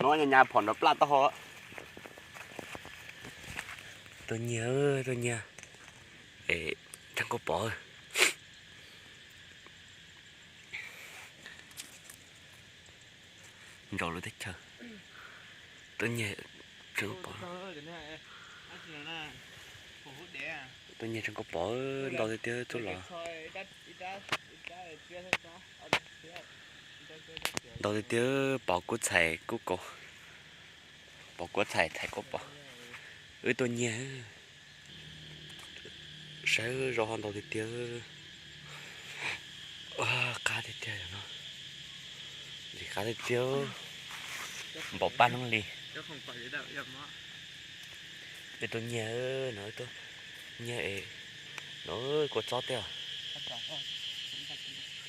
No nyas nyas phom nrov plaj taub hau. Tuaj nyiag, tuaj nyiag. Es, tseem koj pom. Nrau lub teb chaws. Tuaj nyiag, tseem koj pom. Tuaj nyiag tseem koj pom, ntau tiag tiag tub los. Ntau tiag tiag, pom kuv txhais kuv kaus, pom kuv txhais txhais kuv pom. Wb tuaj nyiag. Saib zaub ho ntau tiag tiag. Qab tiag tiag no. Ntxim qab tiag tiag. Npaum paj noob li. Wb tuaj nyiag no, wb tuaj nyiag es no, kua txob thiab.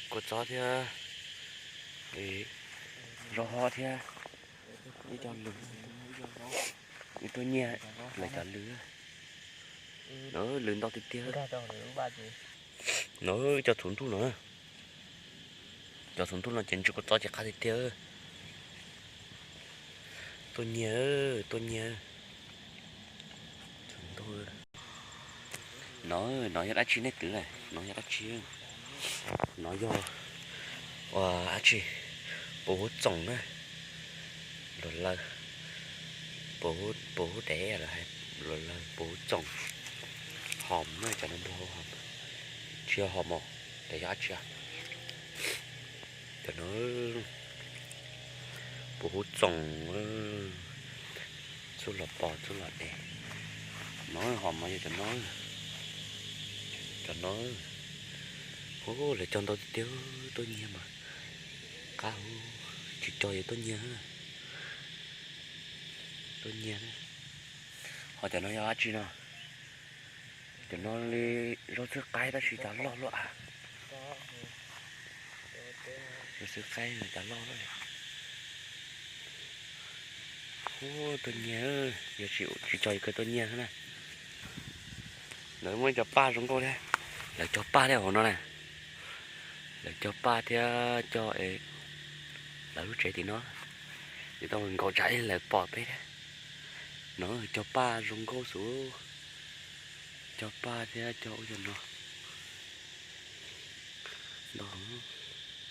Kua txob thiab. Zaub ho thiab. Ib co lws. Wb tuaj nyiag lawv cov lws. No lws ntau tiag tiag. No cov txhuv ntuj no. Cov txhuv ntuj no ces ntsw kua txob ces qab tiag tiag. Tuaj nyiag, tuaj nyiag. No, no yog dab tsi nej twv na, no yog dab tsi? No yog ua dab tsi? Puv huab txoom na. Luag laws, puv huab dev los hais, luag laws puv huab txoom. Hom na, cov no npog hom, tsis yog hom mos, ces yog dab tsi? Cov no puv huab txoom, txuj lom pom txuj lom dev. No hom mos yog cov no, cov no. Hu, lawv cog ntau tiag tiag, tuaj nyiag mas qab huv, tsis cog yuav tuaj nyiag. Tuaj nyiag. Ho cov no yog dab tsi no? Cov no li zaub xwb qaib tab sis cas loj luaj a. Zaub xwb qaib cas loj luaj li. Hu, tuaj nyiag, yog tsis, tsis cog yuav kawg tuaj nyiag xwb na. Lawv muaj ib co paj zoo nkauj thiab. Lawv cog paj thiab hauv no na. Lawv cog paj thiab cog es lawv lub tsev tim no. Ces tau nkaum tsam ib lawv pom peb thiab. No cog paj zoo nkauj xwb. Cog paj thiab cog ub cog no.